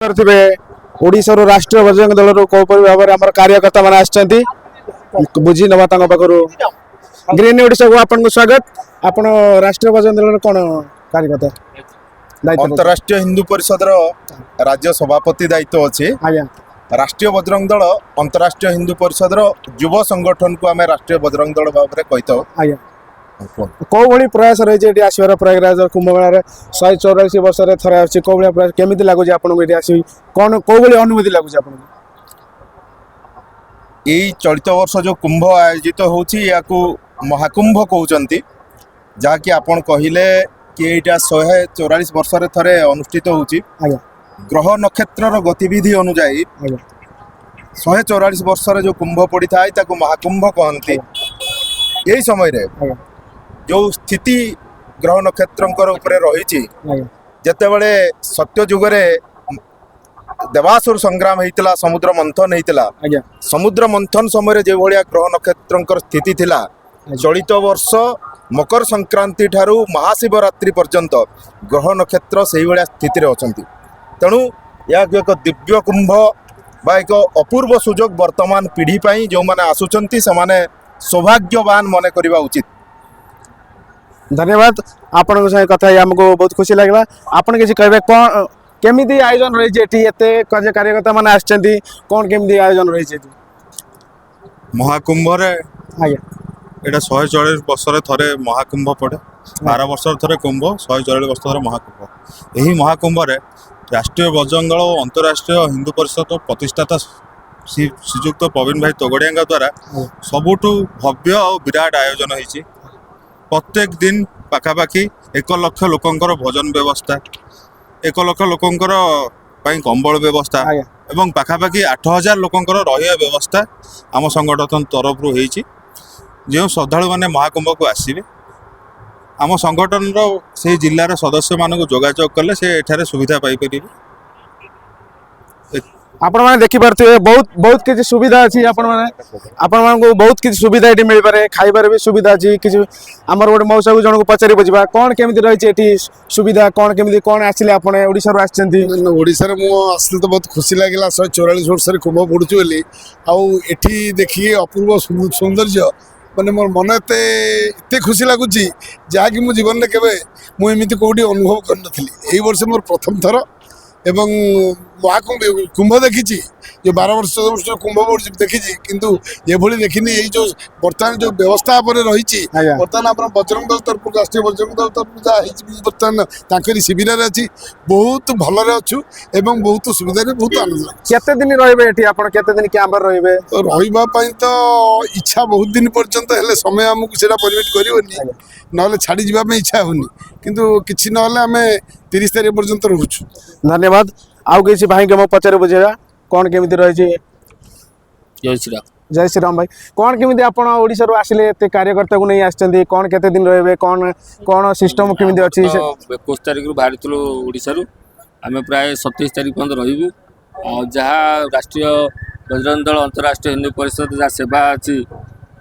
ଦେଖିପାରୁଥିବେ, ଓଡ଼ିଶାରୁ ରାଷ୍ଟ୍ରୀୟ ବଜରଙ୍ଗ ଦଳରୁ କୋଉପରି ଭାବରେ ଆମର କାର୍ଯ୍ୟକର୍ତ୍ତା ମାନେ ଆସିଛନ୍ତି, ବୁଝି ନେବା ତାଙ୍କ ପାଖରୁ। ଗ୍ରୀନ୍ ଓଡ଼ିଶାକୁ ଆପଣଙ୍କୁ ସ୍ୱାଗତ। ଆପଣ ରାଷ୍ଟ୍ରୀୟ ବଜରଙ୍ଗ ଦଳର କ'ଣ କାର୍ଯ୍ୟକର୍ତ୍ତା ଦାୟିତ୍ୱ? ଅନ୍ତରାଷ୍ଟ୍ରୀୟ ହିନ୍ଦୁ ପରିଷଦର ରାଜ୍ୟ ସଭାପତି ଦାୟିତ୍ୱ ଅଛି। ରାଷ୍ଟ୍ରୀୟ ବଜରଙ୍ଗ ଦଳ ଅନ୍ତରାଷ୍ଟ୍ରୀୟ ହିନ୍ଦୁ ପରିଷଦର ଯୁବ ସଂଗଠନକୁ ଆମେ ରାଷ୍ଟ୍ରୀୟ ବଜରଙ୍ଗ ଦଳ ଭାବରେ କହିଥାଉ। କୁହନ୍ତୁ। କୋଉ ଭଳି ପ୍ରୟାସ ରହିଛି ଏଠି ଆସିବାର? ପ୍ରୟାଗରାଜ କୁମ୍ଭମେଳାରେ 144 ବର୍ଷରେ ଥରେ ଆସୁଛି। କୋଉ ଭଳିଆ ପ୍ରୟାସ, କେମିତି ଲାଗୁଛି ଆପଣଙ୍କୁ ଏଠି ଆସି? କ'ଣ କୋଉ ଭଳି ଅନୁଭୂତି ଲାଗୁଛି ଆପଣଙ୍କୁ? ଏଇ ଚଳିତ ବର୍ଷ ଯେଉଁ କୁମ୍ଭ ଆୟୋଜିତ ହେଉଛି, ଏହାକୁ ମହାକୁମ୍ଭ କହୁଛନ୍ତି, ଯାହାକି ଆପଣ କହିଲେ କି ଏଇଟା 144 ବର୍ଷରେ ଥରେ ଅନୁଷ୍ଠିତ ହେଉଛି। ଗ୍ରହ ନକ୍ଷତ୍ରର ଗତିବିଧି ଅନୁଯାୟୀ 144 ବର୍ଷରେ ଯେଉଁ କୁମ୍ଭ ପଡ଼ିଥାଏ, ତାକୁ ମହାକୁମ୍ଭ କହନ୍ତି। ଏହି ସମୟରେ ଯେଉଁ ସ୍ଥିତି ଗ୍ରହ ନକ୍ଷତ୍ରଙ୍କର ଉପରେ ରହିଛି, ଯେତେବେଳେ ସତ୍ୟ ଯୁଗରେ ଦେବାସୁର ସଂଗ୍ରାମ ହେଇଥିଲା, ସମୁଦ୍ର ମନ୍ଥନ ହେଇଥିଲା, ସମୁଦ୍ର ମନ୍ଥନ ସମୟରେ ଯେଉଁଭଳିଆ ଗ୍ରହ ନକ୍ଷତ୍ରଙ୍କର ସ୍ଥିତି ଥିଲା, ଚଳିତ ବର୍ଷ ମକର ସଂକ୍ରାନ୍ତି ଠାରୁ ମହାଶିବରାତ୍ରି ପର୍ଯ୍ୟନ୍ତ ଗ୍ରହ ନକ୍ଷତ୍ର ସେଇଭଳିଆ ସ୍ଥିତିରେ ଅଛନ୍ତି। ତେଣୁ ଏହାକୁ ଏକ ଦିବ୍ୟ କୁମ୍ଭ ବା ଏକ ଅପୂର୍ବ ସୁଯୋଗ ବର୍ତ୍ତମାନ ପିଢ଼ି ପାଇଁ। ଯେଉଁମାନେ ଆସୁଛନ୍ତି, ସେମାନେ ସୌଭାଗ୍ୟବାନ ମନେ କରିବା ଉଚିତ। ଧନ୍ୟବାଦ। ଆପଣଙ୍କ ସାଙ୍ଗେ କଥା ହେଇ ଆମକୁ ବହୁତ ଖୁସି ଲାଗିଲା। ଆପଣ କିଛି କହିବେ, କ'ଣ କେମିତି ଆୟୋଜନ ରହିଛି ଏଠି? ଏତେ କାର୍ଯ୍ୟକର୍ତ୍ତା ମାନେ ଆସିଛନ୍ତି, କ'ଣ କେମିତି ଆୟୋଜନ ରହିଛି ଏଠି? ମହାକୁମ୍ଭରେ ଏଇଟା 144 ବର୍ଷରେ ଥରେ ମହାକୁମ୍ଭ ପଡ଼େ। 12 ବର୍ଷରେ ଥରେ କୁମ୍ଭ, 144 ବର୍ଷ ଥରେ ମହାକୁମ୍ଭ। ଏହି ମହାକୁମ୍ଭରେ ରାଷ୍ଟ୍ରୀୟ ବଜରଙ୍ଗ ଦଳ ଓ ଅନ୍ତରାଷ୍ଟ୍ରୀୟ ହିନ୍ଦୁ ପରିଷଦ ପ୍ରତିଷ୍ଠାତା ଶ୍ରୀଯୁକ୍ତ ପ୍ରବୀଣ ଭାଇ ତୋଗଡ଼ିଆଙ୍କ ଦ୍ୱାରା ସବୁଠୁ ଭବ୍ୟ ଆଉ ବିରାଟ ଆୟୋଜନ ହେଇଛି। ପ୍ରତ୍ୟେକ ଦିନ ପାଖାପାଖି 1 ଲକ୍ଷ ଲୋକଙ୍କର ଭୋଜନ ବ୍ୟବସ୍ଥା, 1 ଲକ୍ଷ ଲୋକଙ୍କର ପାଇଁ କମ୍ବଳ ବ୍ୟବସ୍ଥା ଏବଂ ପାଖାପାଖି 8000 ଲୋକଙ୍କର ରହିବା ବ୍ୟବସ୍ଥା ଆମ ସଂଗଠନ ତରଫରୁ ହେଇଛି। ଯେଉଁ ଶ୍ରଦ୍ଧାଳୁମାନେ ମହାକୁମ୍ଭକୁ ଆସିବେ, ଆମ ସଂଗଠନର ସେଇ ଜିଲ୍ଲାର ସଦସ୍ୟମାନଙ୍କୁ ଯୋଗାଯୋଗ କଲେ ସେ ଏଠାରେ ସୁବିଧା ପାଇପାରିବେ। ଆପଣମାନେ ଦେଖିପାରୁଥିବେ, ବହୁତ ବହୁତ କିଛି ସୁବିଧା ଅଛି। ଆପଣମାନଙ୍କୁ ବହୁତ କିଛି ସୁବିଧା ଏଠି ମିଳିପାରେ। ଖାଇବାରେ ବି ସୁବିଧା ଅଛି କିଛି। ଆମର ଗୋଟେ ମଉସାକୁ ଜଣକୁ ପଚାରି ବୁଝିବା, କ'ଣ କେମିତି ରହିଛି ଏଠି ସୁବିଧା, କ'ଣ କେମିତି, କ'ଣ ଆସିଲେ ଆପଣ ଓଡ଼ିଶାରୁ ଆସିଛନ୍ତି? ନା, ଓଡ଼ିଶାରେ ମୁଁ ଆସିଲି ତ ବହୁତ ଖୁସି ଲାଗିଲା, 144 ବର୍ଷରେ କୁମ୍ଭ ପଡ଼ୁଛି ବୋଲି। ଆଉ ଏଠି ଦେଖିକି ଅପୂର୍ବ ସୌନ୍ଦର୍ଯ୍ୟ, ମାନେ ମୋର ମନ ଏତେ ଏତେ ଖୁସି ଲାଗୁଛି, ଯାହାକି ମୁଁ ଜୀବନରେ କେବେ ମୁଁ ଏମିତି କେଉଁଠି ଅନୁଭବ କରିନଥିଲି। ଏଇ ବର୍ଷ ମୋର ପ୍ରଥମ ଥର ଏବଂ ମହାକୁମ୍ଭ କୁମ୍ଭ ଦେଖିଛି, ଯେଉଁ 12 ବର୍ଷ 14 ବର୍ଷ କୁମ୍ଭ ପଡ଼ୁଛି ଦେଖିଛି, କିନ୍ତୁ ଏଭଳି ଦେଖିନି। ଏଇ ଯେଉଁ ବର୍ତ୍ତମାନ ଯେଉଁ ବ୍ୟବସ୍ଥା ଉପରେ ରହିଛି, ବର୍ତ୍ତମାନ ଆପଣ ବଜରଙ୍ଗ ଦଳ ତରଫରୁ, ରାଷ୍ଟ୍ରୀୟ ବଜରଙ୍ଗ ଦଳ ତରଫରୁ ଯାହା ହେଇଛି, ମୁଁ ବର୍ତ୍ତମାନ ତାଙ୍କରି ଶିବିରରେ ଅଛି। ବହୁତ ଭଲରେ ଅଛୁ ଏବଂ ବହୁତ ସୁବିଧାରେ, ବହୁତ ଆନନ୍ଦ ଲାଗୁଛି। କେତେ ଦିନ ରହିବେ ଏଠି ଆପଣ? କେତେ ଦିନ କ୍ୟାମ୍ପରେ ରହିବେ? ତ ରହିବା ପାଇଁ ତ ଇଚ୍ଛା ବହୁତ ଦିନ ପର୍ଯ୍ୟନ୍ତ, ହେଲେ ସମୟ ଆମକୁ ସେଇଟା ପରମିଟ୍ କରିବନି। ନହେଲେ ଛାଡ଼ି ଯିବା ପାଇଁ ଇଚ୍ଛା ହେଉନି, କିନ୍ତୁ କିଛି ନହେଲେ ଆମେ 30 ତାରିଖ ପର୍ଯ୍ୟନ୍ତ ରହୁଛୁ। ଧନ୍ୟବାଦ। ଆଉ କିଛି ଭାଇଙ୍କ ମୁଁ ପଚାରି ବୁଝେଇବା, କ'ଣ କେମିତି ରହିଛି। ଜୟ ଶ୍ରୀରାମ। ଜୟ ଶ୍ରୀରାମ ଭାଇ। କ'ଣ କେମିତି ଆପଣ ଓଡ଼ିଶାରୁ ଆସିଲେ, ଏତେ କାର୍ଯ୍ୟକର୍ତ୍ତାକୁ ନେଇ ଆସିଛନ୍ତି, କ'ଣ କେତେ ଦିନ ରହିବେ, କ'ଣ କ'ଣ ସିଷ୍ଟମ କେମିତି ଅଛି? ତ 21 ତାରିଖରୁ ବାହାରିଥିଲୁ ଓଡ଼ିଶାରୁ। ଆମେ ପ୍ରାୟ 27 ତାରିଖ ପର୍ଯ୍ୟନ୍ତ ରହିବୁ। ଆଉ ଯାହା ରାଷ୍ଟ୍ରୀୟ ବଜରଙ୍ଗ ଦଳ, ଅନ୍ତରାଷ୍ଟ୍ରୀୟ ହିନ୍ଦୁ ପରିଷଦ ଯାହା ସେବା ଅଛି,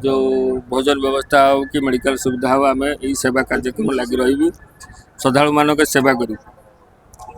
ଯେଉଁ ଭୋଜନ ବ୍ୟବସ୍ଥା ହେଉ କି ମେଡ଼ିକାଲ ସୁବିଧା ହେଉ, ଆମେ ଏଇ ସେବା କାର୍ଯ୍ୟକ୍ରମ ଲାଗି ରହିବୁ, ଶ୍ରଦ୍ଧାଳୁମାନଙ୍କ ସେବା କରିବୁ।